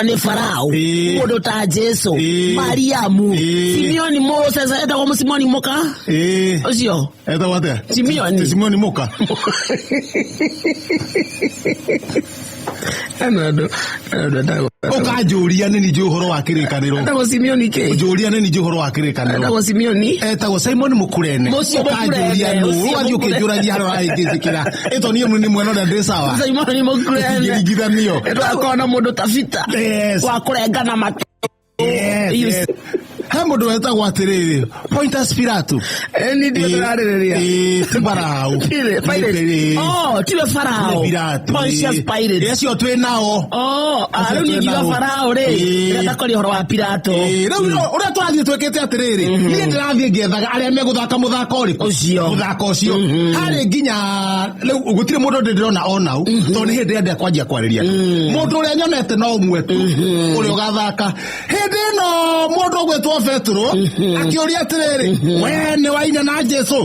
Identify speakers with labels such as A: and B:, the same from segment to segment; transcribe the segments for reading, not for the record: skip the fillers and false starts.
A: Nĩ Farao.
B: Ĩĩ.
A: Mũndũ ta Jesu.
B: Ĩĩ.
A: Mariamu.
B: Ĩĩ.
A: Simeoni Moses etagwo Simoni mũka.
B: Ĩĩ.
A: Ũcio.
B: Etagwo atĩa?
A: Simeoni.
B: Ti Simeoni mũka.
A: Ena andũ ena andũ etagwo.
B: Ũkanjũria nĩ niĩ njũĩ ũhoro wa kĩrĩkanĩro.
A: Etagwo Simeoni kĩ?
B: Njũria nĩ niĩ njũĩ ũhoro wa kĩrĩkanĩro.
A: Etagwo Simeoni.
B: Etagwo Simon Mũkurene.
A: Mũcio
B: Ũkanjũria
A: Mũkurene,
B: nũ?
A: ũcio
B: Ũgathiĩ
A: Mũkurene.
B: ũkĩnjũragia harĩa ũrahĩngĩcĩkĩra. Ĩto niĩ nĩ mwena ũrĩa ndĩ sawa.
A: Simoni Mũkurene.
B: Tũtingĩringithanio.
A: Twakorwo na mũndũ ta Peter.
B: Yes.
A: Wa kũrengana matũ.
B: Yes,
A: You
B: yes. He mũndũ wetagwo atĩrĩrĩ Pointus Pilato.
A: Ĩ, nĩ ithuĩ tũrarĩrĩria.
B: Ĩĩ, ti Farao.
A: Pilate.
B: Ĩĩ.
A: Oh, tiwe Farao.
B: Nĩ Pilato.
A: Pontius
B: Ĩĩ.
A: Pilate.
B: Acio twĩ nao.
A: Oh, ah,
B: Acio
A: rĩu niĩ
B: twĩ
A: ngiuga
B: nao.
A: Farao rĩ,
B: Ĩĩ.
A: ndĩrenda kwaria ũhoro wa Pilato.
B: Ĩĩ, rĩu ũrĩa tũrathiĩ twĩkĩte atĩrĩrĩ, niĩ ndĩrathiĩ ngĩethaga arĩa megũthaka mũthako ũrĩkũ?
A: Ũcio.
B: Mũthako ũcio. Harĩ nginya rĩu gũtirĩ mũndũ ndĩ ndĩrona onau, tondũ nĩ hĩndĩ ĩrĩa kwanjia kwarĩria. Mũndũ ũrĩa nyonete no ũmwe tu ũrĩa ũgathaka. Hĩndĩ ĩno mũndũ ũgwĩtwo Petero akĩũria atĩrĩrĩ, we nĩ waina na Jesu?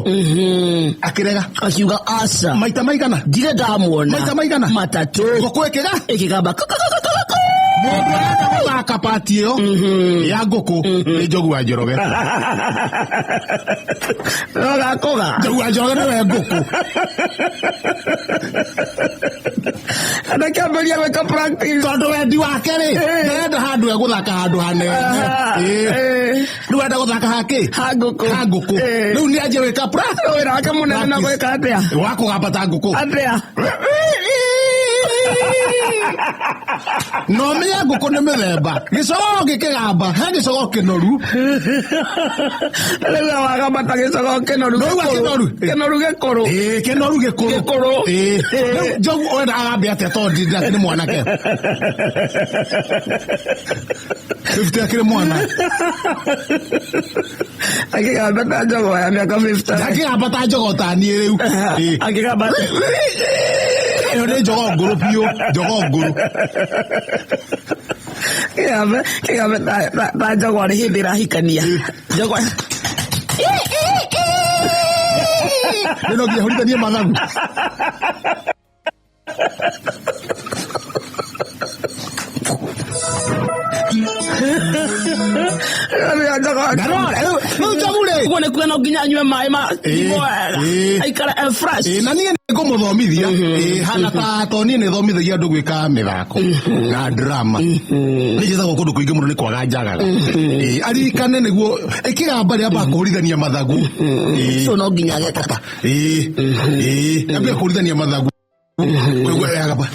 B: Akĩrega.
A: Akiuga aca.
B: Maita maigana?
A: Ndirĩ ndamuona.
B: Maita maigana?
A: Matatũ.
B: Ngũkũ ĩkĩga?
A: Ĩkĩgamba.
B: Mũndũ ũrenda gũthaka pati ĩyo ya ngũkũ nĩ Njogu wa Njoroge.
A: No gakũga.
B: Njogu wa Njoroge nĩwe ngũkũ.
A: Ndakĩambĩrĩria gwĩka practice.
B: Tondũ wendi wake rĩ, ndarenda handũ egũthaka handũ hanene. Ĩĩ.
A: Ĩĩ.
B: Rĩu enda gũthaka hakĩ?
A: Ha ngũkũ.
B: Ha ngũkũ.
A: Ĩĩ.
B: Rĩu nĩ anjie gwĩka practice.
A: Wĩra wake mũnene na gwĩka atĩa?
B: Wa kũgamba ta ngũkũ.
A: Atĩa?
B: Na ũmenye ngũkũ nĩ mĩthemba. Gĩcogoo gĩkĩgamba, he gĩcogoo kĩnoru.
A: Rĩu wagamba ta gĩcogoo kĩnoru.
B: Nĩwaigua kĩnoru?
A: Kĩnoru gĩkũrũ.
B: Ĩĩ, kĩnoru gĩkũrũ.
A: Gĩkũrũ.
B: Ĩĩ. Rĩu Njogu wenda agambe atĩa tondũ nĩ mwanake. 50 akĩrĩ mwana.
A: Akĩgamba ta njogoo ya mĩaka 50.
B: Akĩgamba ta njogoo ta niĩ rĩu. Ĩĩ.
A: Akĩgamba.
B: Ĩyo nĩ njogoo ngũrũ biũ, njogoo ngũrũ.
A: Kĩgambe kĩgambe ta njogoo arĩ hĩndĩ ĩrahikania. Njogoo.
B: Nĩ no nginya hũrithanie mathagu. Na no, rĩu njogu rĩ.
A: Ũguo nĩ kuga no nginya anyue maĩ ma
B: Ĩĩ,
A: wega.
B: ĩĩ.
A: Aikare e fresh.
B: Ĩĩ, na niĩ nĩ ngũmũthomithia. Ĩĩ, hana ta to niĩ nĩ thomithagia andũ gwĩka mĩthako na drama. Nĩ njĩtagwo kũndũ kũingĩ mũno nĩ kwaga njagaga. Ĩĩ, aririkane nĩguo ĩkĩgamba rĩambaga kũhũrithania mathagu. Ĩĩ.
A: So no nginya ageka.
B: Ĩĩ, ĩĩ, ambia kũhũrithania mathagu. Ũguo agamba.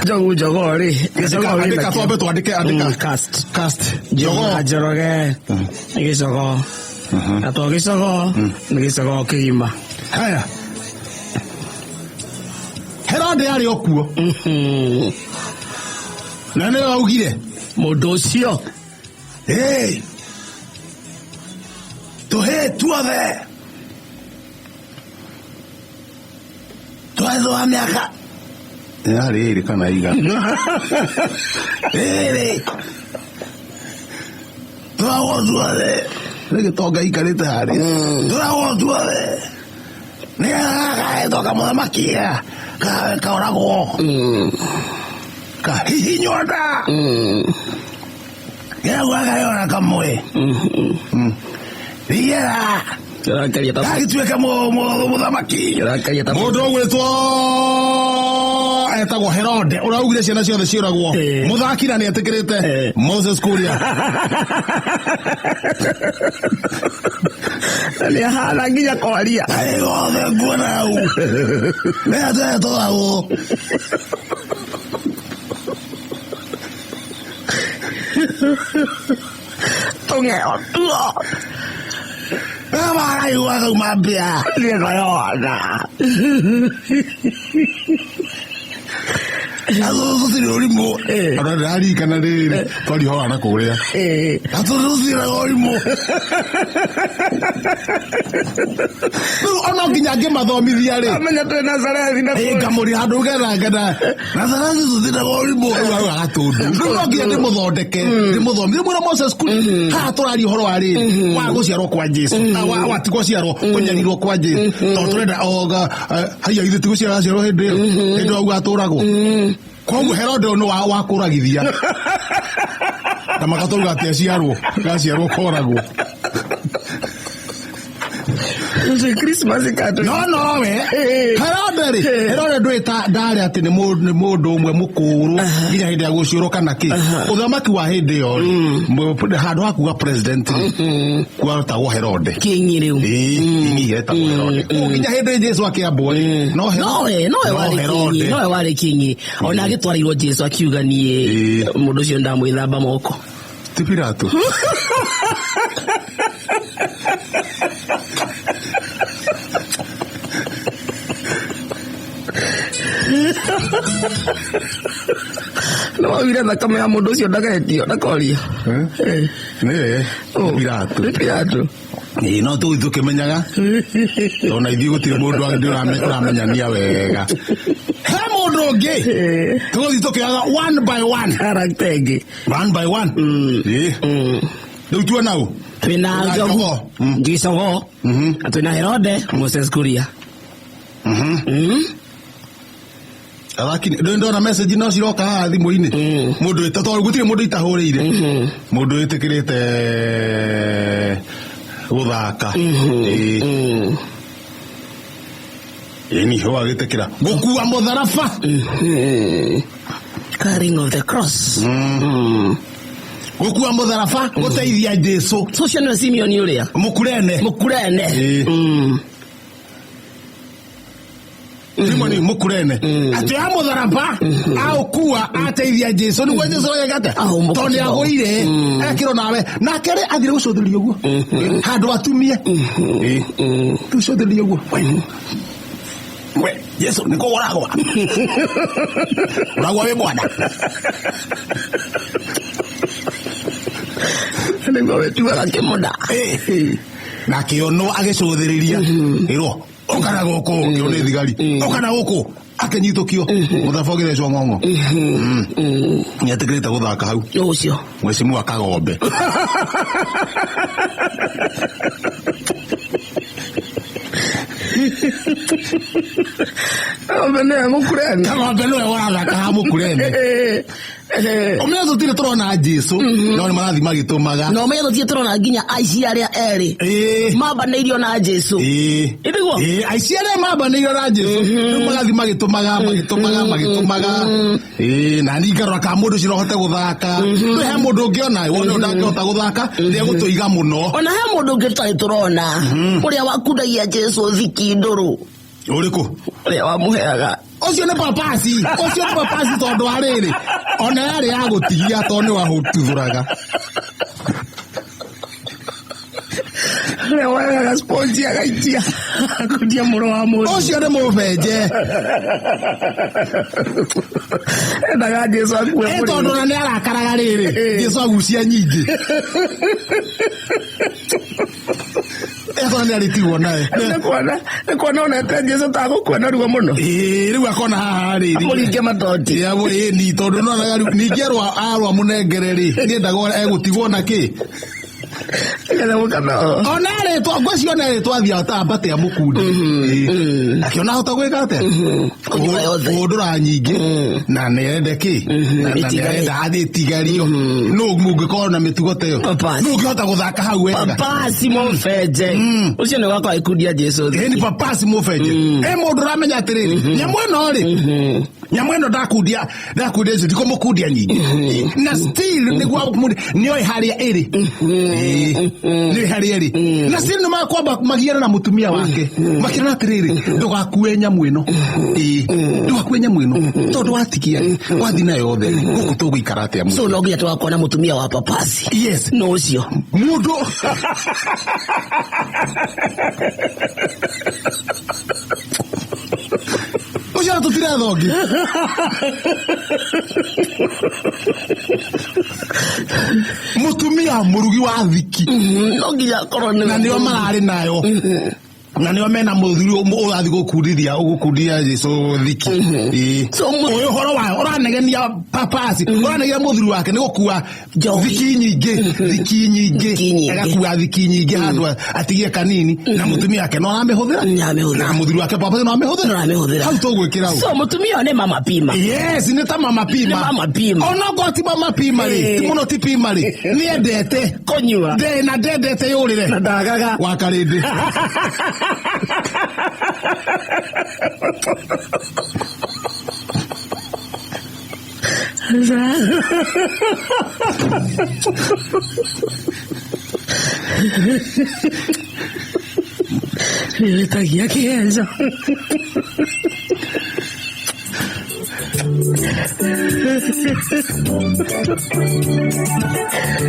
A: Njogu njogoo rĩ. Gĩcogoo wĩna
B: Andĩka
A: kĩo.
B: twambe twandĩke andĩka.
A: Cast.
B: Cast.
A: Njogoo
B: Njogoo.
A: Njoroge nĩ gĩcogoo. Na to gĩcogoo nĩ gĩcogoo kĩgima.
B: Haya. Herode arĩ o kuo. Na nĩwe augire.
A: Mũndũ ũcio
B: Hey! Tũhĩĩ tuothe twethwo wa mĩaka yarĩ ĩrĩ kana igana ĩrĩ tũragwo tuothe nĩ gĩtonga ikarĩte harĩa tũragwo tuothe nĩgetha gagaetwo kamũthamaki kaoragwo kahihinywo nda gĩaguo akayona kamwe nĩgetha
A: Kĩrakaria ta
B: gagĩtuĩke mũthamaki.
A: Kĩrakaria ta
B: Mũndũ ũgwĩtwo etagwo Herode ũrĩa augire ciana ciothe ciũragwo.
A: Ĩĩ.
B: Mũthaki na nĩetĩkĩrĩte
A: Ĩĩ.
B: Moses Kuria.
A: Nĩ ahana nginya kwaria.
B: Arĩ gothe nguona hau. Nĩ tũragwo.
A: Tũng'eo tuo.
B: Maraigua kauma mbĩa.
A: Nĩ ngayona.
B: Atũtũtire ũrimũ. Ona ndĩraririkana rĩrĩ twaria ũhoro wa na kũrĩa. Atũtũtire ũrimũ. Rĩu ona nginya ngĩmathomithia rĩ.
A: Amenya twĩ Nazarethi na
B: Ĩ ngamũria handũ ngetha ngetha Nazarethi tũtiraga ũrimũ rĩu auga gatũndũ rĩu no nginya ndĩmũthondeke ndĩmũthomithie mwĩra Moses kuri haha tũraria ũhoro wa rĩrĩ wa gũciarwo kwa Jesu wa ti gũciarwo kũnyarirwo kwa Jesu tondũ tũrenda oga haiya ithuĩ ti gũciarwo aciarwo hĩndĩ ĩyo hĩndĩ ĩyo auga atũragwo koguo Herode ũyũ nĩ wa kũragithia na magatũruga atĩ aciarwo gaciarwo koragwo
A: Christmas ikatũ
B: no nowe Herode rĩ Herode ndwĩta ndarĩ atĩ nĩ mũndũ ũmwe mũkũrũ nginya hĩndĩ ya gũciũrwo kana kĩ ũthamaki wa hĩndĩ ĩyo rĩ handũ ha kuga president rĩ kwatagwo Herode
A: kinyi rĩu
B: ĩĩ etagwo Herode Koguo nginya hĩndĩ Jesu akĩambwo rĩ no
A: nowe nowe
B: no
A: warĩ kinyi
B: Herode
A: nowe warĩ kinyi ona agĩtwarĩirwo Jesu akiuga niĩ mũndũ ũcio ndamwĩthamba moko
B: ti Pilato
A: no waugire thakame ya mũndũ ũcio ndagetio ndakoria
B: nĩwe
A: Oh.
B: Pilato
A: nĩ Pilato
B: ĩĩ no tũgĩthiĩ tũkĩmenyaga tondũ na ithuĩ gũtirĩ mũndũ ũramenyania wega he mũndũ ũngĩ tũgũthiĩ tũkĩoyaga one by one
A: character ĩngĩ
B: one by one ĩĩ rĩu tuona ũ
A: twĩna
B: Twĩna
A: njogu
B: Njogoo.
A: Gĩcogoo na twĩna Herode Moses Kuria
B: athaki ndĩ ndona message no ciroka haha thimũ-inĩ mũndũ wĩta tondũ gũtirĩ mũndũ itahũrĩire mũndũ wĩtĩkĩrĩte gũthaka ĩĩ ĩni wagĩtĩkĩra gũkua mũtharaba
A: carrying of the cross
B: gũkua mũtharaba gũteithia Jesu
A: so ũcio nĩwe Simeoni ũrĩa
B: mũkurene
A: mũkurene
B: Ĩĩ. Simoni mũkurene atĩ ya mũtharaba aũkua ateithia Jesu nĩguo Jesu ageka atĩa
A: Ahũmbũka
B: tondũ
A: kĩroho.
B: nĩagũire ekĩrwo nawe nake rĩ athire gũcũthĩrĩria ũguo handũ atumie Ĩĩ. tũcũthĩrĩria ũguo We. we Jesu nĩkũ ũragwa ũragwa wĩ mwana
A: nĩguo wĩtuaga kĩmũda
B: na kĩonwo agĩcũthĩrĩria ĩrwo ũka na gũkũ kĩo nĩ thigari ũka na gũkũ akĩnyitũkio mũtharaba ũgĩthecwo ng'ong'o nĩetĩkĩrĩte gũthaka hau
A: nũ ũcio
B: mwecimu akagombe
A: Ng'ombe nĩwe mũkurene
B: kagombe nĩwe ũrathaka ha mũkurene ũmenye tũtirĩ tũrona Jesu no nĩ marathiĩ magĩtũmaga
A: na ũmenye tũtirĩ tũrona nginya aici arĩa erĩ
B: Ĩĩ.
A: mambanĩirio na Jesu
B: Ĩĩ.
A: Ĩnĩguo?
B: Ĩĩ, aici arĩa mambanĩirio na Jesu rĩu magathiĩ magĩtũmaga magĩtũmaga magĩtũmaga Ĩĩ, na niĩ ngarora kana mũndũ ũcio no ahote gũthaka rĩu he mũndũ ũngĩona wone ũyũ ndangĩhota gũthaka nĩegũtũiga mũno
A: ona he mũndũ ũngĩ tũtarĩ tũrona ũrĩa wakundagia Jesu thiki ndũrũ
B: ũrĩkũ
A: ũrĩa wamũheaga
B: ũcio nĩ papasi ũcio nĩ papasi tondũ wa rĩrĩ ona yarĩ ya gũtigia tondũ nĩ wahũtuthũraga
A: ũrĩa woyaga sponge agaitia akundia mũro wa mũndũ
B: ũcio nĩ mũbenje
A: endaga Jesu akue
B: Ĩ, tondũ ona nĩ arakaraga rĩrĩ Jesu agucia nyingĩ ekona nĩ arĩtigwo naye
A: nĩkuona onete Jesu tagũkua na ruo mũno
B: Ĩĩ, rĩu akona haha rĩrĩ
A: amũringe matoti
B: ĩni tondũ nonaga rĩu ningĩ arwa arwa mũnengere rĩ nĩendaga egũtigwo na kĩ
A: nĩgetha mũkana
B: ona arĩtwa ngwĩcio ona arĩtwa athiaga ta ambate amũkundi akĩona ahota gwĩka atĩa
A: Kũnyua yothe.
B: kũhũndũra nyingĩ na nĩarenda kĩ na
A: Ĩtigarie.
B: nĩarenda athĩtigario nũ mũngĩkorwo na mĩtugo ta ĩyo
A: Papasi.
B: nũ ũngĩhota gũthaka hau wega
A: papasi mũbenje ũcio nĩ wakwa agĩkundia Jesu
B: ĩni
A: thiki
B: papasi mũbenje ĩ mũndũ ũramenya atĩrĩrĩ nyamũ ĩno rĩ nyamũ ĩno ndakundia ndakundia icio ndikũmũkundia nyingĩ na still nĩguo nĩoĩ harĩa ĩrĩ Ĩĩ, nĩoĩ harĩa ĩrĩ na still nĩmakwamba magiana na mũtumia wake makĩrana atĩrĩrĩ ndũgakue nyamũ ĩno Ĩĩ, ndũgakue nyamũ ĩno tondũ watigia rĩ wathiĩ nayo yothe gũkũ tũgũikara atĩa
A: so no nginya tũgakorwo na mũtumia wa papasi
B: yes
A: nũ ũcio
B: mũndũ ũcio Ithuĩ tũtiretha ũngĩ. Mũtumia mũrugi wa thiki.
A: No nginya akorwo nĩ
B: Na nĩo mararĩ nayo. Na nĩo mena mũthuri ũrathiĩ gũkundithia ũgũkundia Jesu thiki. Ĩĩ.
A: So,
B: Ũyũ ũhoro wayo ũranegenia papasi ũranegenia mũthuri wake nĩ gũkua
A: Njohi.
B: thiki nyingĩ thiki nyingĩ
A: Thiki nyingĩ.
B: agakua thiki nyingĩ handũ atigie kanini na mũtumia wake no aramĩhũthĩra
A: Nĩaramĩhũthĩra.
B: na mũthuri wake papasi no amĩhũthĩra
A: No aramĩhũthĩra.
B: hau tũgwĩkĩra u
A: So mũtumia ũyũ nĩ mama pima.
B: Yes, nĩ ta mama pima.
A: Nĩ mama pima.
B: Onokorwo ti mama pima rĩ,
A: Ĩĩ.
B: ti mũno ti pima rĩ, nĩ endete.
A: Kũnyua.
B: Nde na ndendete yũrĩre.
A: Na ndagaga.
B: Wa karĩndĩ.
A: Nĩwĩtagia kĩenjo.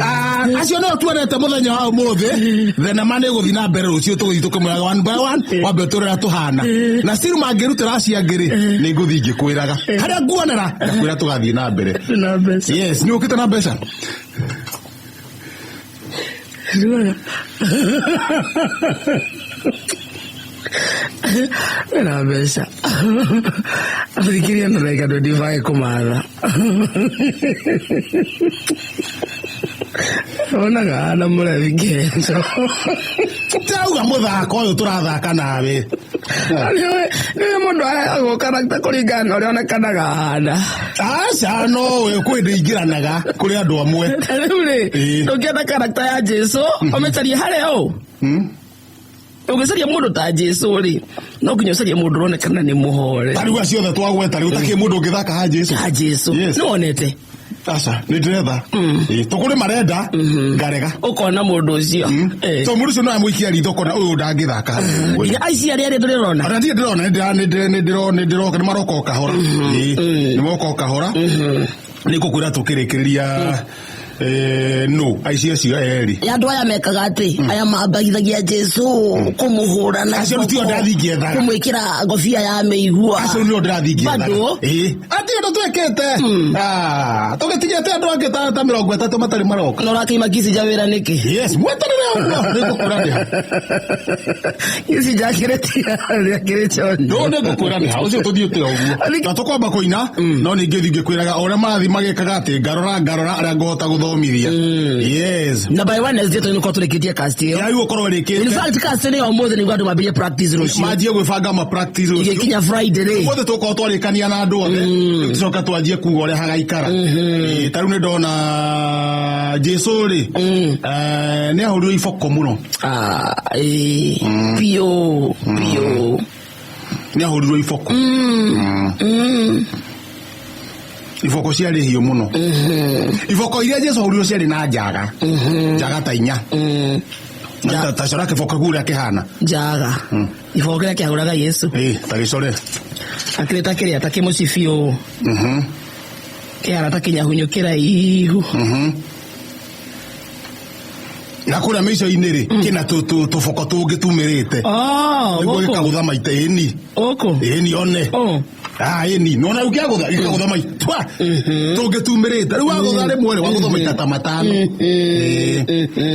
B: Ah, acio nĩo tuonete mũthenya wa ũmũthĩ. Thenema nĩ ĩgũthiĩ na mbere rũciũ tũgũthiĩ tũkĩmwĩraga one by one, wambe ũtũrĩra tũhana. Na still mangĩrutĩra acio angĩ rĩ, nĩ ngũthiĩ ngĩkwĩraga. Harĩa nguonera, ngakwĩra tũgathiĩ na mbere.
A: Na mbeca.
B: Yes, nĩ ũkĩte na mbeca?
A: Na mbeca. Athikiria na ndagĩka 25 kũmatha. Onaga hana mũrebi kĩenjo.
B: Ndauga mũthako ũyũ tũrathaka nawe.
A: Nĩwe mũndũ aheagwo karakta kũringana na ũrĩa onekanaga ahana.
B: Aca no we kwĩ ndĩ ingĩranaga kũrĩ andũ amwe.
A: Ta rĩu rĩ,
B: Ĩĩ.
A: ndũngĩenda karakta ya Jesu, ũmĩcarie harĩa ũ? Ũngĩcaria mũndũ ta Jesu rĩ, no nginya ũcarie mũndũ ũronekana nĩ mũhore.
B: Ta rĩu acio othe twagweta rĩ, gũtakĩrĩ mũndũ ũngĩthaka ha Jesu.
A: Ta Jesu.
B: Yes.
A: Nĩwonete?
B: Aca, nĩ ndĩretha. Ĩĩ, tũkũrĩ marenda, ngarega.
A: Ũkona mũndũ ũcio.
B: To mũndũ ũcio no amũikia ritho kona ũyũ ndangĩthaka.
A: Nginya aici arĩa erĩ ndũrĩrona.
B: Ona ndirĩ ndĩrona, nĩ ndĩra- nĩ ndĩra- nĩ ndĩro- nĩ ndĩroka, nĩ maroka o kahora. Ĩĩ, nĩ moka o kahora. Nĩ ngũkwĩra tũkĩrĩkĩrĩria no aici acio erĩ.
A: Ya andũ aya mekaga atĩ aya mambagithagia Jesu kũmũhũra na
B: Acio tio
A: iboko,
B: ndathi ngĩethaga.
A: kũmwĩkĩra ngobia ya mĩigua.
B: Acio nĩo ndĩrathiĩ ngĩethaga.
A: Bado?
B: Ĩĩ. Atĩ ũndũ twĩkĩte. Ah, tũgĩtigĩte andũ angĩ ta 30 matarĩ maroka.
A: Na ũrakĩima Kicinja wĩra nĩkĩ?
B: Yes, mweterere ũguo nĩ ngũkwĩra nĩ ha.
A: Kicinja akĩrĩtia akĩrĩ chonjo.
B: No nĩ ngũkwĩra nĩ ha ũcio tũthiĩte ũguo. Na tũkwamba kũina no ningĩ thiĩ ngĩkwĩraga o ũrĩa marathiĩ magĩkaga atĩ ngarora ngarora arĩa ngũhota gũthomithia. Yes.
A: Na by Wednesday tũgũkorwo tũrĩkĩtie cast ĩyo.
B: Ya rĩu ũkorwo
A: In
B: ĩrĩkĩte.
A: fact cast nĩ ya ũmũthĩ nĩguo andũ mambĩrĩrie practice rũciũ.
B: Manjie gwĩbanga ma practice rũciũ.
A: Igĩkinya Friday rĩ.
B: Ũmũthĩ tũgũkorwo twarĩkania na andũ othe. Rĩu tũcoka twanjie kuga ũrĩa hagaikara. Ĩĩ, ta rĩu nĩ ndona Jesu rĩ, nĩ ahũrirwo iboko mũno.
A: Ah, ĩĩ. Biũ, biũ.
B: Nĩ ahũrirwo iboko. Iboko ciarĩ hiũ mũno. Iboko iria Jesu ahũrirwo ciarĩ na njaga. Njaga ta inya. Ta cora kĩboko kĩu ũrĩa kĩhana.
A: Njaga. Iboko kĩrĩa kĩahũraga Yesu.
B: Ĩĩ, ta gĩcore.
A: Akĩrĩ ta kĩrĩa ta kĩmũcibi ũũ. Kĩhana ta kĩnyahunyo kĩraihu.
B: Na kũrĩa mĩico-inĩ rĩ, kĩna tũboko tũngĩ tumĩrĩte.
A: Oh,
B: Nĩguo
A: gũkũ.
B: gĩkagũtha maita ĩni.
A: Gũkũ.
B: Ĩni one.
A: Oh.
B: Ah, ĩni. Nĩwona rĩu kĩagũtha, gĩkagũtha maita. Twa. Tũngĩ tumĩrĩte. Rĩu wagũtha rĩmwe rĩ, wagũtha maita ta matano. Ĩĩ.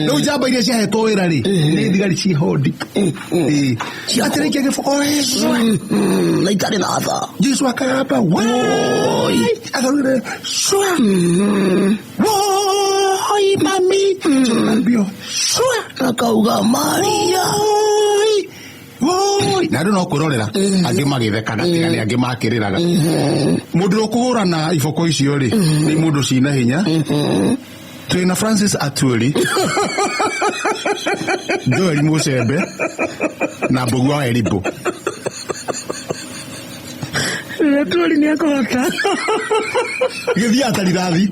B: Rĩu njamba iria ciahetwo wĩra rĩ, nĩ thigari ciĩ hondi. Ĩĩ. Atĩrĩkia gĩboko, ĩ,
A: Na itarĩ na tha.
B: Jesu akagamba, woi. Akarugĩra, cua. Woi, mami. Akambio, cua.
A: Akauga Maria.
B: Woi. Woi. Na andũ no kwĩrorera angĩ magĩthekaga tiga nĩ angĩ makĩrĩraga. Mũndũ ũrĩa ũkũhũra na iboko icio rĩ, nĩ mũndũ cina hinya. Twĩna Francis Atwoli, Joel Mucembe na Mbũgua wa Elibu.
A: Atwoli nĩ akũhota.
B: Gĩthiaga ta rithathi.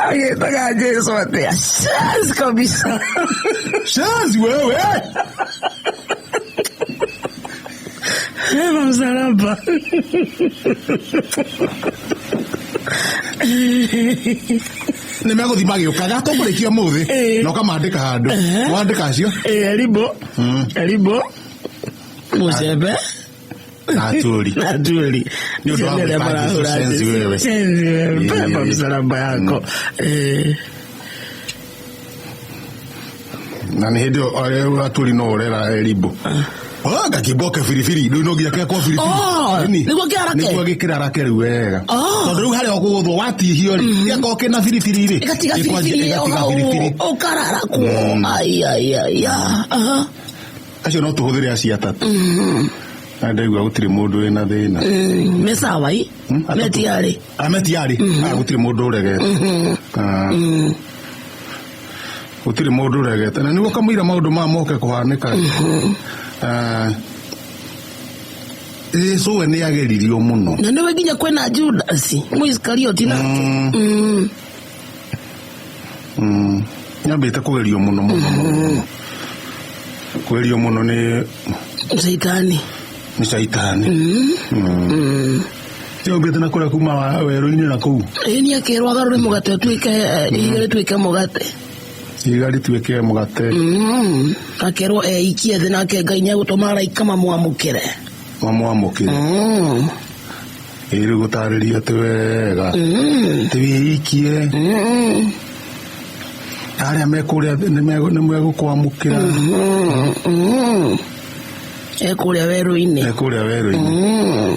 A: Agĩtaga Jesu atĩa? Shazi kabisa.
B: Shazi wewe.
A: Eva msalaba.
B: Nĩ megũthiĩ magĩũkaga tũkũrĩkia ũmũthĩ na ũkamandĩka handũ. Wandĩka acio.
A: Elibo. Elibo. Mucembe.
B: Na atũri.
A: Na atũri.
B: Nĩ ũndũ wa
A: Acio nĩ arĩa
B: gwĩka Jesũ
A: marahũra
B: senzi
A: Jesũ.
B: wewe.
A: Senzi wewe. Beba
B: Ĩĩ.
A: msalaba yako.
B: Na nĩ hĩndĩ ĩyo atũri no ũrera erimbo gakimboke biribiri rĩu no nginya gekwo biribiri.
A: Oh,
B: Ĩni.
A: nĩguo kĩarake?
B: Nĩguo gĩkĩrarake rĩu wega.
A: Oh.
B: Tondũ rĩu harĩa ũkũgũthwo watihio rĩ, gĩakorwo kĩna biribiri rĩ,
A: Ĩgatiga
B: ĩkwanjia-
A: biribiri ĩyo
B: ĩgatiga
A: hau,
B: biribiri.
A: ũkararakwo. Ai, ai, ai, ah, aha.
B: Acio no tũhũthĩre acio atatũ. Na ndaigua gũtirĩ mũndũ wĩna thĩna.
A: Me sawa i?
B: Atatũ.
A: Me tiarĩ.
B: Ah, me tiarĩ. Ah, gũtirĩ mũndũ ũregete. Ah. Gũtirĩ mũndũ ũregete. Na nĩguo kamũira maũndũ maya moke kũhanĩka. Ah, Jesũ we nĩ ageririo mũno.
A: Na nĩwe nginya kwĩna Judas Mũisikarioti nake.
B: Nyambĩte kũgerio mũno mũno mũno. Kũgerio mũno nĩ
A: Caitani.
B: Nĩ caitani. Nĩombĩte na kũrĩa kuma werũ-inĩ na kũu.
A: Ĩĩ, nĩ akerwo agarũre mũgate ũtuĩke, ihiga rĩtuĩke mũgate.
B: Ihiga rĩtuĩke mũgate.
A: Akerwo eikie thĩ, nake Ngai nĩegũtũma araika mamwamũkĩre.
B: Mamwamũkĩre. Ĩĩ, rĩu gũtarĩria atĩ wega. Atĩ wĩikie. Arĩa me kũrĩa thĩ nĩmegũkwamũkĩra.
A: E kũrĩa werũ-inĩ.
B: E kũrĩa werũ-inĩ.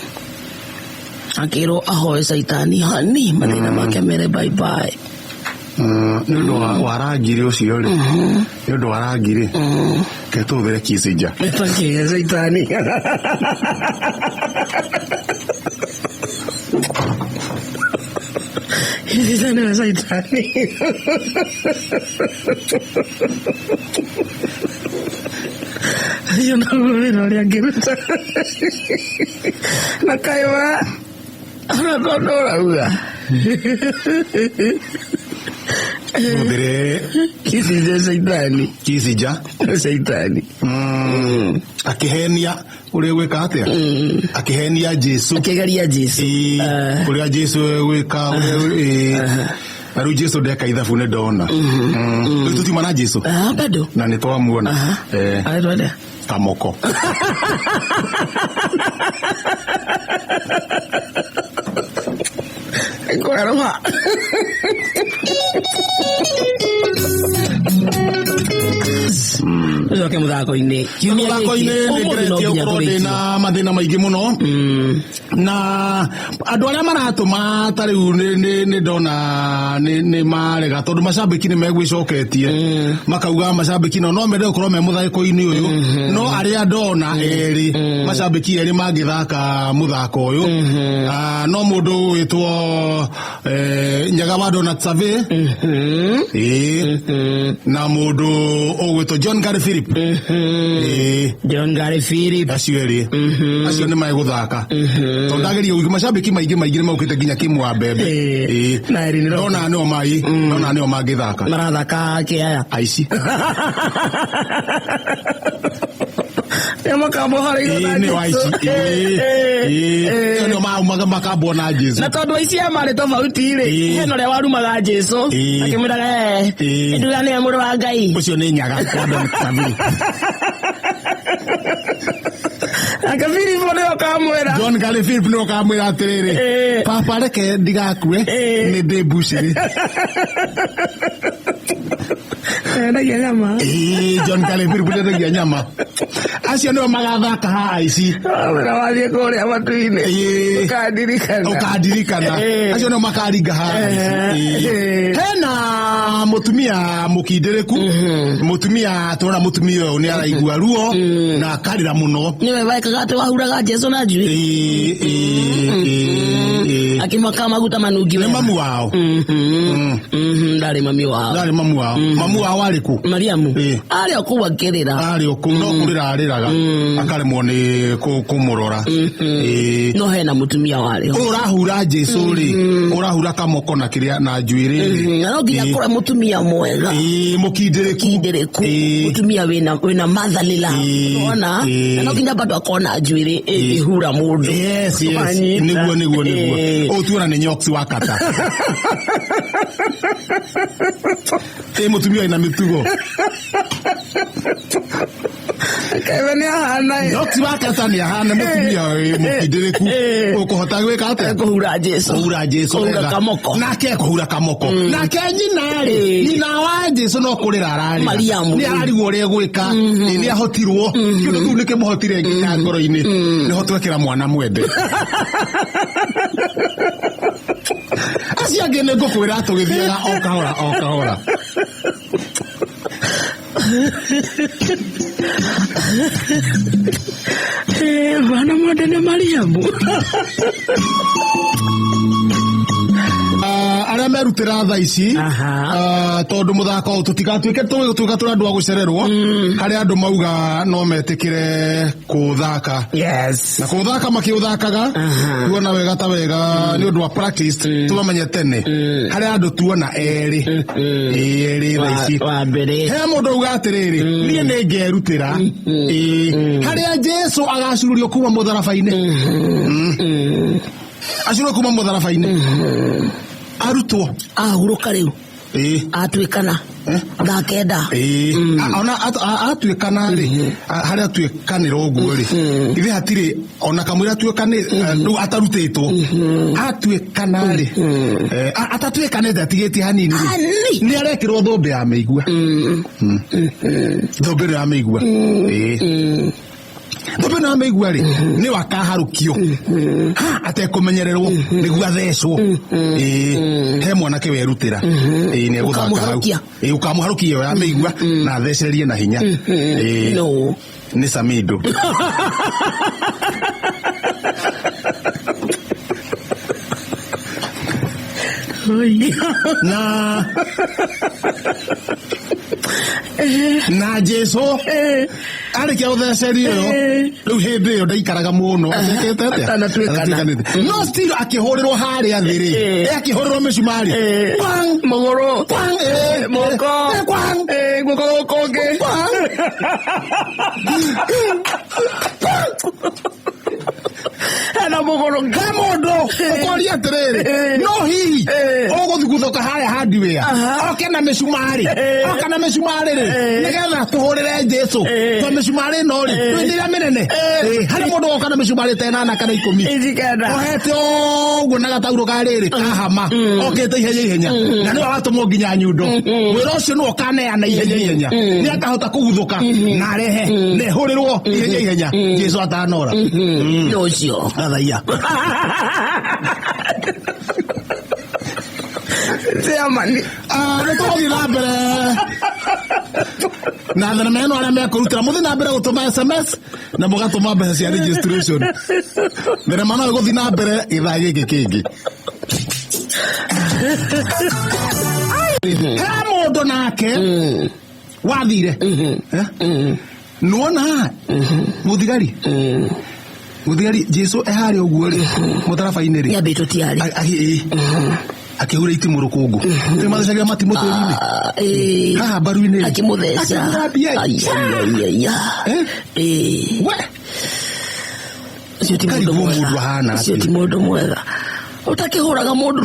A: Akĩrwo ahoe caitani hani mathĩna make mere bye bye.
B: Nĩ ũndũ wa rangiri ũcio rĩ. Nĩ ũndũ wa rangiri. Ke tũhũthĩre Kissinger.
A: Ĩtakĩge caitani. Kissinger nĩwe caitani. Ũcio naguo wĩra ũrĩa angĩruta. Na kaĩ wa ona tondũ ũrauga.
B: Tũhũthĩre
A: Kissinger caitani.
B: Kissinger.
A: Caitani.
B: Akĩhenia ũrĩa gwĩka atĩa? Akĩhenia Jesũ.
A: Akĩgeria Jesũ.
B: Ĩĩ, ũrĩa Jesũ egwĩka, ũrĩa, ĩĩ. Na rĩu Jesũ ndeka ithabu nĩ ndona. Rĩu tũtiuma na Jesũ.
A: Ah, bado.
B: Na nĩ twamuona.
A: Aretwo atĩa?
B: Kamoko.
A: Ngorarũha. Tũcoke mũthako-inĩ. Kiumia gĩkĩ,
B: Mũthako-inĩ nĩ
A: ũmũthĩ no
B: ngeretie
A: nginya
B: gũkorwo
A: tũrĩkie.
B: ndĩna mathĩna maingĩ mũno. Na andũ arĩa maratũma ta rĩu nĩ ndona nĩ marega tondũ macambĩki nĩ megwĩcoketie. Makauga macambĩki no mende gũkorwo me mũthako-inĩ ũyũ. No arĩa ndona erĩ, macambĩki erĩ mangĩthaka mũthako ũyũ. No mũndũ ũgwĩtwo, Nyaga wa Donald Survey. Ĩĩ. Na mũndũ ũgwĩtwo John Gary Philip. Ĩĩ.
A: John Gary Philip.
B: Acio erĩ. Acio nĩ megũthaka. Tondũ ndageria gũigua macambĩki maingĩ maingĩ nĩ maukĩte nginya Kimu wa mbembe.
A: Ĩĩ.
B: Ĩĩ.
A: Na erĩ nĩ
B: Ndona nĩo mai, ndona nĩo mangĩthaka.
A: Marathaka kĩaya.
B: Aici.
A: Nĩo makambohoreirwo na
B: Ĩĩ, nĩo aici.
A: Jesũ.
B: Ĩĩ.
A: Ĩĩ.
B: Ĩĩ. Nĩo maumaga makambwo na Jesũ.
A: Na tondũ aici aya marĩ tofauti rĩ,
B: Ĩĩ.
A: hena ũrĩa warumaga Jesũ,
B: Ĩĩ.
A: akĩmwĩraga,
B: Ĩĩ.
A: nduga nĩwe mũrũ wa Ngai.
B: Ũcio nĩ Nyaga wa Donald Survey.
A: Nake Philip nĩwe ũkamwĩra.
B: John Gary Philip nĩwe ũkamwĩra atĩrĩrĩ,
A: Ĩĩ.
B: Papa reke ndigakue,
A: Ĩĩ.
B: nĩ ndĩ mbucĩrĩ.
A: Endagia nyama.
B: Ĩĩ, John Gary Philip nĩendagia nyama. Acio nĩo magathaka haha aici.
A: Wĩra wathiĩ kũrĩa matu-inĩ.
B: Ĩĩ.
A: Ũkandirikana.
B: Ũkandirikana.
A: Ĩĩ.
B: Acio nĩo makaringa haha aici.
A: Ĩĩ.
B: Ĩĩ. Hena mũtumia mũkindĩrĩku. Mũtumia, tũrona mũtumia ũyũ nĩ araigua ruo na akarĩra mũno.
A: Nĩwe wekaga atĩ wahuraga Jesũ na njuĩrĩ.
B: Ĩĩ, ĩĩ, ĩĩ, ĩĩ.
A: Akĩmaka maguta manungi
B: Nĩ
A: wega.
B: mamu wao.
A: Ndarĩ mami wao.
B: Ndarĩ mamu wao. Mamu wao arĩ kũ?
A: Mariamu.
B: Ĩĩ.
A: Arĩ o kũu akĩrĩra.
B: Arĩ o kũu, no kũrĩra arĩraga. Akaremwo nĩ kũmũrora. Ĩĩ.
A: No hena mũtumia warĩ ho.
B: Ũyũ ũrahura Jesũ rĩ, ũrahura kamoko na kĩrĩa na njuĩrĩ rĩ.
A: Na no nginya
B: Ĩĩ.
A: akorwo mũtumia mwega.
B: Ĩĩ, mũkindĩrĩku.
A: Mũkindĩrĩku.
B: Ĩĩ.
A: Mũtumia wĩna motherly love.
B: Ĩĩ.
A: Wona?
B: Ĩĩ.
A: Na no nginya bado akorwo na njuĩrĩ ĩngĩhura mũndũ.
B: Yes, yes.
A: Wanyita.
B: Nĩguo, nĩguo, nĩguo.
A: Ĩĩ.
B: Ũyũ tuona nĩ Nyox wa kata. Ĩĩ, mũtumia wĩna mĩtugo.
A: Kebe nĩ ahana ĩ.
B: No ti waketa nĩ ahana mũtumia wĩ mũkindĩrĩku ũkũhota gwĩka atĩa?
A: Kũhura Jesu.
B: Kũhura Jesu
A: Kũhura
B: wega.
A: kamoko.
B: Nake kũhura kamoko. Nake nyina rĩ,
A: Ĩĩ.
B: nyina wa Jesu no kũrĩra ararĩra.
A: Mariamu.
B: Nĩ ararigwo ũrĩa egwĩka. Ĩ, nĩ ahotirwo. Kĩndũ kĩu nĩkĩmũhotire nginya ngoro-inĩ. Nĩho twekĩra mwana mwende. Acio angĩ nĩ ngũkwĩra tũgĩthiaga o kahora o kahora.
A: Eh, mwana mwende nĩ Mariamu.
B: Ah, arĩa merutĩra tha ici,
A: Aha.
B: ah, tondũ mũthako ũyũ tũtigatuĩke tũgĩtuĩka tũrĩ andũ a gũcererwo, harĩ andũ mauga no metĩkĩre kũũthaka
A: Yes.
B: na kũũthaka makĩũthakaga,
A: Aha.
B: tuona wega ta wega nĩ ũndũ wa practice, tũmamenye tene harĩ andũ tuona erĩ erĩ tha ici.
A: Wa mbere.
B: He mũndũ auga atĩrĩrĩ, niĩ nĩ ngerutĩra. Ĩĩ. Harĩa Jesu agacururio kuma mũtharaba-inĩ, acururio kuma mũtharaba-inĩ, arutwo.
A: Ahurũka rĩu.
B: Ĩĩ.
A: Atuĩkana.
B: Eh?
A: Thaa kenda.
B: Ĩĩ. Ona atuĩkana rĩ, harĩa atuĩkanĩra ũguo rĩ, ithe hatirĩ ona kamũira atuĩkanĩ rĩu atarutĩtwo atuĩkana rĩ, atatuĩkanĩte atigĩtie hanini rĩ,
A: Hani.
B: nĩ arekĩrwo thũmbĩ ya mĩigua. Thũmbĩ ĩno ya mĩigua. Ĩĩ. Thũmbĩ ĩno ya mĩigua rĩ, nĩ wakaharũkio ha atekũmenyererwo nĩguo athecwo. Ĩĩ. He mwanake werutĩra. Ĩĩ, nĩ egũthaka hau.
A: Ũkamũharũkia.
B: Ĩĩ, ũkamũharũkia ĩyo ya mĩigua na athecererie na hinya. Ĩĩ.
A: No.
B: Nĩ Samido. Na Jesu arĩkia gũthecerio ĩyo, rĩu hĩndĩ ĩyo ndaikaraga mũno atekĩte atĩa?
A: Atanatuĩkana.
B: Atatuĩkanĩte. No still akĩhũrĩrwo harĩa thĩ rĩ, akĩhũrĩrwo mĩcumarĩ. Kwang!
A: Magũrũ.
B: Kwang!
A: Moko.
B: Kwang!
A: Guoko gũkũ ũngĩ.
B: Kwang!
A: Hena mũgũrũ.
B: He mũndũ ũkoria atĩrĩrĩ, no hihi ũgũthuguthuka harĩa hardware oke na mĩcumarĩ, oka na mĩcumarĩ rĩ, nĩgetha tũhũrĩre Jesu, to mĩcumarĩ ĩno rĩ twĩ ĩrĩa mĩnene. Harĩ mũndũ woka na mĩcumarĩ ta ĩnana kana 10
A: Ici kenda.
B: ohete ũguo na gataurũ ka rĩrĩ kahama, okĩte ihenya ihenya, na nĩwe watũmwo nginya nyundo. Wĩra ũcio nĩwe ũkaneana ihenya ihenya, nĩ akahota kũguthũka na arehe na ĩhũrĩrwo ihenya ihenya Jesu atanora.
A: Nĩ ũcio.
B: Gathaiya.
A: Chairman.
B: Ah, nĩ tũgũthiĩ na mbere na thenema ĩno. Arĩa mekũrutĩra, mũthiĩ na mbere gũtũma SMS na mũgatũma mbeca cia registration. Thenema no ĩgũthiĩ na mbere gĩthaa gĩkĩ kĩngĩ. He mũndũ nake wathire. Eh? Nĩwona mũthigari, mũthigari Jesu eharĩa ũguo rĩ, mũtharaba-inĩ rĩ,
A: Nĩambĩtwo tiarĩ.
B: Akĩhura itimũ rũkũngũ. Nĩ mathecagia matimũ tĩri-inĩ
A: Ah, ĩĩ.
B: haha mbaru-inĩ rĩ.
A: Akĩmũtheca.
B: Akĩmũthambia.
A: Ai, ai, ai, ai, ai.
B: Eh?
A: Ĩĩ.
B: We.
A: Ũcio ti mũndũ
B: Karigwo
A: mwega.
B: mũndũ ahana
A: Ũcio
B: atĩa?
A: ti mũndũ mwega. Ũtakĩhũraga mũndũ.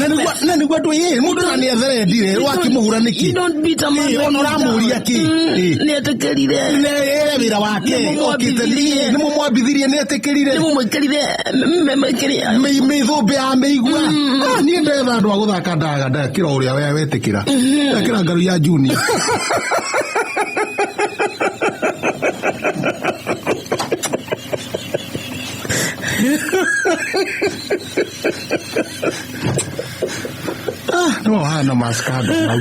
B: Na nĩguo andũ, ĩ, mũndũ na nĩetherendire wakĩmũhura nĩkĩ?
A: You don't beat a man
B: Ĩ,
A: when
B: ona
A: he's
B: ũramũria
A: down.
B: kĩ? Ĩ.
A: Nĩetĩkĩrire.
B: Nĩ wĩra wake.
A: Nĩmũmwambithirie.
B: Nĩ mũmwambithirie, nĩ etĩkĩrire.
A: Nĩmũmwĩkĩrire mekĩrĩa.
B: Mĩthũmbĩ ya mĩigua. Ah, niĩ ndetha andũ a gũthaka ndaga ndakĩra ũrĩa we wetĩkĩra, ndakĩra ngaru ya junior. Ah, no hana maskando hau.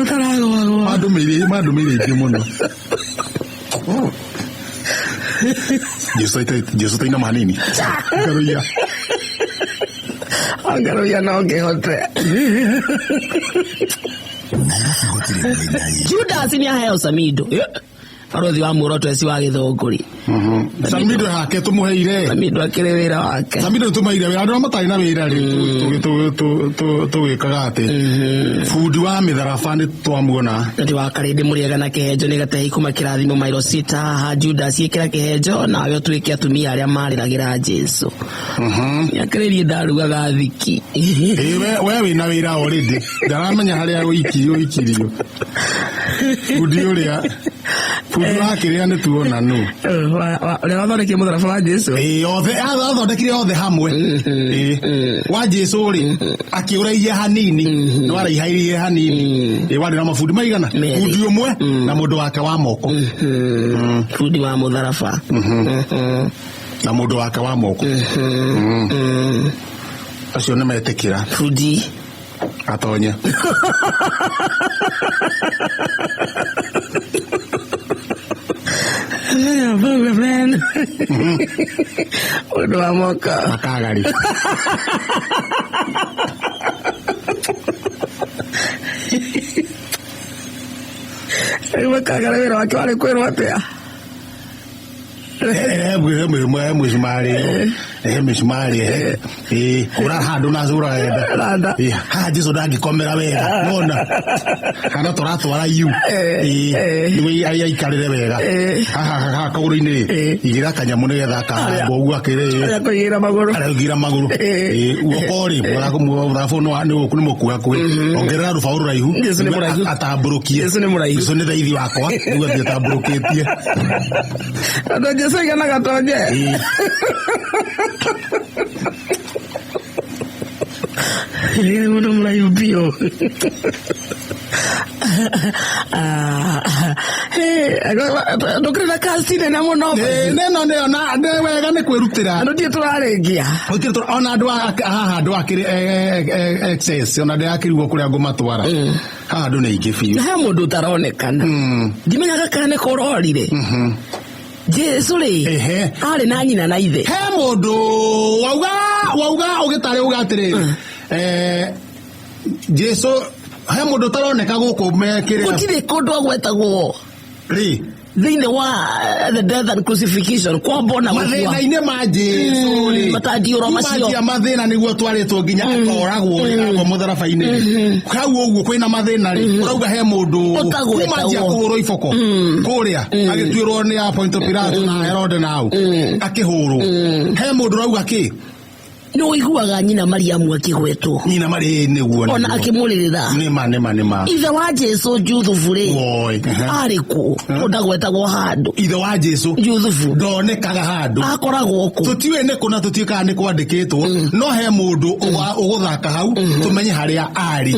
A: Ũtaragwagwa.
B: Mandũmĩire ingĩ mũno. Jesu tainama hanini ngaruia.
A: Angaruia no ngĩhote.
C: Gũtirĩ ngai.
A: Judas nĩ aheo Samido. Barothi wa muoroto eci wa Gĩthũngũri.
B: Samido hake tũmũheire.
A: Samido akĩrĩ wĩra wake.
B: Samido tũmũheire wĩra, andũ arĩa matarĩ na wĩra rĩ, tũgĩkaga atĩ bundi wa mĩtharaba nĩ twamuona.
A: Ndi wa karĩndĩ mũrĩega na kĩhenjo nĩ gatehi kuma kĩrathimo mairo sita haha Judas ĩkĩra kĩhenjo nawe ũtuĩke atumia arĩa marĩragĩra Jesu. Nĩakĩrĩrie ndarugaga thiki.
B: Ĩĩ, we wĩna wĩra already, ndaramenya harĩa ũikirio. Bundi ũrĩa, bundi wa kĩrĩa nĩ tuona nũ.
A: Ũrĩa wathondekire mũtharaba wa Jesu.
B: Ĩĩ, othe athondekire othe hamwe. Ĩĩ, wa Jesu rĩ, akĩũraihia hanini, nĩ waraihairie hanini. Ĩĩ, warĩ na mabundi maigana?
A: Merĩ.
B: Bundi ũmwe na mũndũ wake wa moko.
A: Bundi wa mũtharaba.
B: Na mũndũ wake wa moko. Acio nĩ metĩkĩra.
A: Bundi.
B: Atonye.
A: Mũndũ wa moko.
B: Makagari.
A: Rĩu makagara wĩra wake warĩ kwĩrwo atĩa?
B: Mĩcumarĩ mĩcumarĩ hũra handũ na cura wenda.
A: Randa.
B: Haha Jesu ndangĩkomera wega nona kana tũratwara iu nĩguo aikarĩre wega. Haha haha kagũrũ-inĩ rĩ, igĩra kanyamũ nĩgetha akahamba ũguo akĩrĩ
A: Arĩa kũigĩra magũrũ.
B: Arĩa kũigĩra magũrũ. Guoko rĩ, mũtharaba nĩ mũkuĩ hakuhĩ, ongerera rũbaũ rũraihu.
A: Jesu nĩ mũraihu.
B: Atambũrũkie.
A: Jesu nĩ mũraihu.
B: Jesu nĩ thaithi wakwa nĩguo athiĩ atambũrũkĩtie.
A: Tondũ Jesu aiganaga tonye. Nĩ mũndũ mũraihu biũ. Ndũkĩrĩ na cast nene mũno.
B: Neno nĩyo na nĩ wega nĩ kwĩrutĩra.
A: Andũ ndirĩ tũrarĩkia.
B: Gũtirĩ ona andũ haha andũ akĩrĩ excess ona ndĩrakĩrigwo kũrĩa ngũmatwara. Haha andũ nĩ aingĩ biũ.
A: Na he mũndũ ũtaronekana. Ndimenyaga kana nĩ kũrorire. Jesu rĩ, arĩ na nyina na ithe.
B: He mũndũ wauga ũgĩtarĩ uga atĩrĩrĩ, Jesu he mũndũ ũtaroneka gũkũ mekĩrĩa.
A: Gũtirĩ kũndũ agwetagwo.
B: Rĩ.
A: Thĩinĩ wa the death and crucifixion kwambwo na gũkua.
B: Mathĩna-inĩ ma Jesu rĩ.
A: Matandiũro macio.
B: Kumanjia mathĩna nĩguo twarĩtwo nginya akoragwo rĩ, akwa mũtharaba-inĩ rĩ. Hau ũguo kwĩna mathĩna rĩ, ũrauga he mũndũ
A: Ũtagwetagwo.
B: kumanjia kũhũrwo iboko. Kũrĩa, agĩtuĩrwo nĩ a Ponto Pilato na Herode na hau. Akĩhũrwo. He mũndũ ũrauga kĩ?
A: Nĩ ũiguaga nyina Mariamu akĩgwetwo.
B: Nyina Maria nĩguo,
A: Ona
B: nĩguo.
A: akĩmũrĩrĩra.
B: Nĩma, nĩma, nĩma.
A: Ithe wa Jesu Juthubu rĩ,
B: Woi.
A: arĩ kũ? Ndagwetagwo handũ.
B: Ithe wa Jesu
A: Juthubu.
B: ndonekaga handũ.
A: Akoragwo kũ?
B: Tũtiũĩ nĩ kũ na tũtiũĩ kana nĩ kwandĩkĩtwo, no he mũndũ ũgũthaka hau tũmenye harĩa arĩ,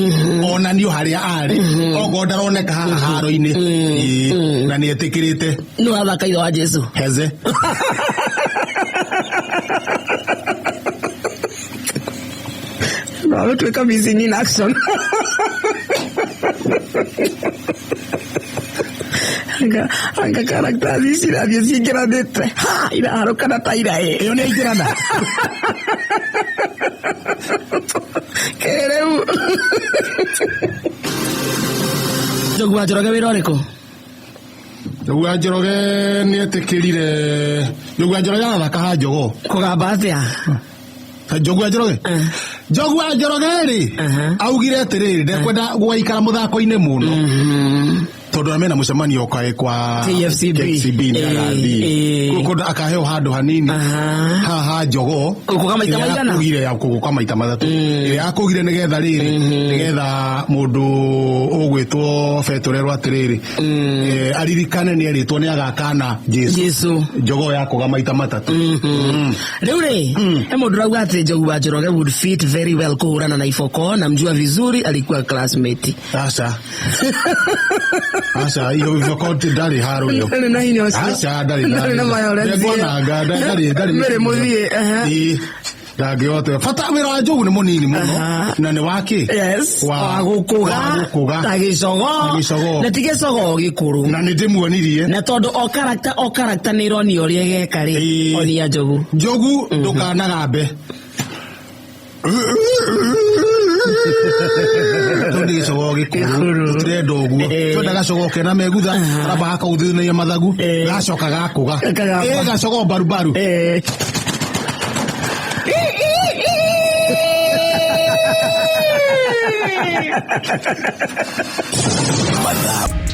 B: onanio harĩa arĩ, okorwo ndaroneka haha haro-inĩ. Ĩĩ, na nĩ etĩkĩrĩte.
A: Nĩ ũrathaka ithe wa Jesu.
B: Heze.
A: No, agĩtuĩka missing in action. Anga characters ici irathiĩ cingĩranĩte. Ha, iraharũkana ta iraĩ.
B: Ĩyo nĩ aingĩrana.
A: Kĩrĩu. Njogu wa Njoroge wĩra ũrĩkũ?
B: Njogu wa Njoroge nĩ etĩkĩrire. Njogu wa Njoroge arathaka ha jogoo.
A: Kũgamba atĩa?
B: Njogu wa Njoroge? Njogu wa Njoroge rĩ, augire atĩrĩrĩ, ndekwenda gũgaikara mũthako-inĩ mũno. Tondũ mena mũcemanio kwa
A: KFCB.
B: KFCB nĩ agathiĩ. Kũndũ akaheo handũ hanini. Haha jogoo.
A: Gũka maita
B: Ĩrĩa
A: maigana?
B: yakũgire ya gũka maita matatũ. Ĩrĩa yakũgire nĩgetha rĩrĩ, nĩgetha mũndũ ũgwĩtwo Betũrerwo atĩrĩrĩ, aririkane nĩ erĩtwo nĩ agakana Jesu.
A: Jesu.
B: Jogoo yakũga maita matatũ.
A: Rĩu rĩ, he mũndũ ũrauga atĩ Njogu wa Njoroge would fit very well kũhũrana na iboko, na mjua vizuri alikuwa classmate.
B: Aca. Aca, iyo iboko ndarĩ haro ĩyo.
A: Ndarĩ na hinya ũcio.
B: Aca, ndarĩ na
A: Ndarĩ na violence.
B: Nĩngwonanga, ndarĩ
A: Mbere mũthiĩ, aha.
B: Ĩĩ, ndangĩhota. Bata wĩra wa Njogu nĩ mũnini mũno. Na nĩ wa kĩ?
A: Yes. Wa gũkũga.
B: Wa gũkũga.
A: Ta gĩcogo.
B: Ta gĩcogo.
A: Na ti gĩcogo gĩkũrũ.
B: Na nĩ ndĩmuonirie.
A: Na tondũ o character, o character nĩ ĩronio ũrĩa ĩgeka rĩ, onia Njogu.
B: Njogu, ndũkanagambe. Rĩu nĩ gĩcogoo gĩkũrũ.
A: Gĩkũrũ.
B: Tũtirenda ũguo. Twenda gacogoo kena megutha, karamba gakauthithania mathagu, gacoka gakũga.
A: Kagamba.
B: Gacogoo mbarubaru.
C: Mathaa.